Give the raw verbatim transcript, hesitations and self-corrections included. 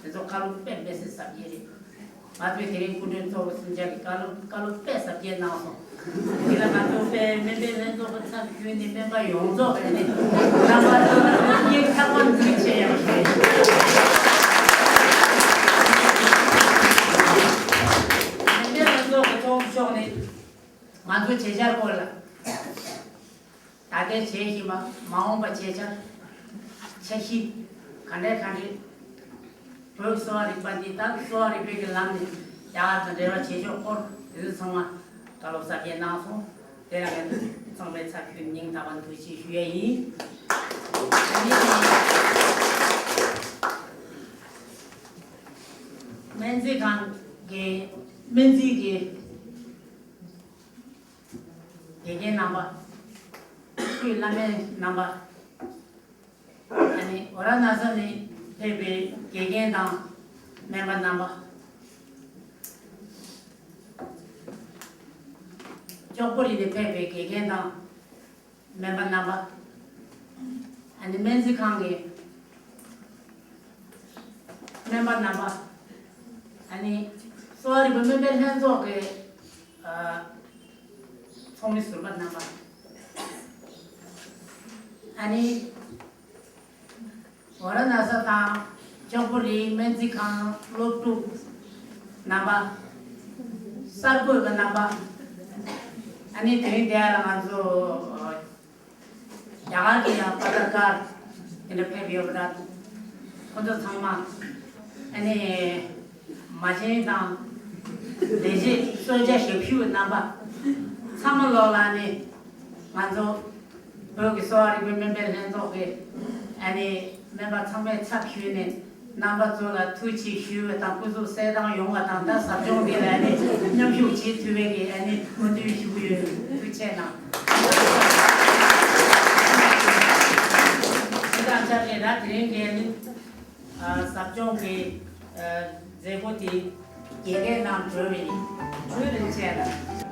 དེ་ཚོ་བཀའ་སློབ་དཔེ་མི་སྲིད་ཟབ་རྒྱས་རེད། ང་ཚོའི་དེ་རིང་སྐུ་མགྲོན་གཙོ་བོ་གསུམ་ཆ་གིས་བཀའ་སློབ་བཀའ་སློབ་དཔེ་ཟབ་རྒྱས་གནང་སོང་། དེ་ལ་ང་ཚོ་དཔེ་སྨན་པའི་ལྷན་ཚོགས་ཀྱི་ཚབ་ཞུས་ནས་སྨན་པ་ཡོངས་རྫོགས་ཀྱིས་ནི་རྣམ་པ་ཚོ་ལ་སྙིང་ཐག་པ་འཛིན་ཆེ་ཡང་ཞུས། སྨན་པའི་ལྷན་ཚོགས་ཀྱི་ཚོགས་མཆོག་ནས་ང་ཚོ་བྱེད་འཆར་སྐོར་ལ། ད་ལྟའི་བྱེད་བཞིན་པ་མ་འོངས་པ་བྱེད་འཆར། འཆར་གཞི་ག་འདྲ་ག་འདྲ། བོད་ཀྱི་གསོ་བ་རིག་པ་འདི་དང་གསོ་བ་རིག་པའི་གི་ལམ་ནས་རྒྱ་གར་དང་འབྲེལ་བ་བྱེད་ཕྱོགས་སྐོར་དེ་ཚོ་ཚང་མ་བཀའ་སློབ་ཟབ་རྒྱས་གནང་སོང་། དེ་ལ་ངས་ཚང་མའི་ཚབ་ཞུས་སྙིང་ཐག་པ་ནས་ཐུགས་རྗེ་ཞུ་ཡ་ཡིན། སྨན་རྩིས་ཁང་གི་སྨན་རྩིས་ཀྱི་དགེ་རྒན་རྣམ་པ། སྐུའི་བླ་སྨན་རྣམ་པ། ཨ་ནི་ཝཱ་ར་ཎ་སི་ནས་ཕེབས་པའི་དགེ་རྒན་དང་སྨན་པ་རྣམ་པ། ལྕོག་པོ་རི་ནས་ཕེབས་པའི་དགེ་རྒན་དང་སྨན་པ་རྣམ་པ། ཨ་ནི་སྨན་རྩིས་ཁང་གི་སྨན་པ་རྣམ་པ། ཨ་ནི་གསོ་བ་རིག་པའི་སྨན་པའི་ལྷན་ཚོགས་ཀྱི་ཨ་ཚོགས་མི་ཟུར་པ་རྣམ་པ། ཨ་ནི་ཝཱ་ར་ཎ་སི་དང་ལྕོག་པོ་རིའི་སྨན་རྩིས་ཁང་སློབ་ཕྲུག་རྣམ་པ། གསར་འགོད་པ་རྣམ་པ། ཨ་ནི་དེ་རིང་འདིར་ང་ཚོ་རྒྱ་གར་གྱི་ཡང་པ་ཏྲ་ཀར་དེ་འདྲ་ཕེབས་ཡོད་པ་འདྲ། ཁོང་ཚོ་ཚང་མ་ཨ་ནི་མ་བྱན་དང་ལས་བྱེད་གསོལ་ཇ་ཞབས་ཞུ་རྣམ་པ་ཚང་མ་ལོག་ལ་ནི་ང་ཚོ་བོད་ཀྱི་གསོ་བ་རིག་པའི་སྨན་པའི་ལྷན་ཚོགས་ཀྱི་ཨ་ནི་སྨན་པ་ཚང་མའི་ཚབ་ཞུས་ནས་རྣམ་པ་ཚོ་ལ་ཐུགས་རྗེ་ཆེ་ཞུ་བ་དང་སྐུ་གཟུགས་གསལ་ཐང་ཡོང་བ་དང་། ད་ཟབ་སྦྱོང་འདི་ལ་ནི་མཉམ་ཞུགས་བྱེད་ཐུབ་པའི་གི་ཨ་ནི་སྨོན་འདུན་ཞུ་གི་ཡོད། ཐུགས་རྗེ་གནང་། དེ་དང་ཆབས་ཅིག་ད་དེ་རིང་གི་ཨ་ནི་ཨ་ཟབ་སྦྱོང་གི་ཨ་མཛད་སྒོ་དེ་རྒྱལ་ཁའི་ནང་གྲོལ་བ་ཡིན། ཐུགས་རྗེ་ཆེ་གནང་།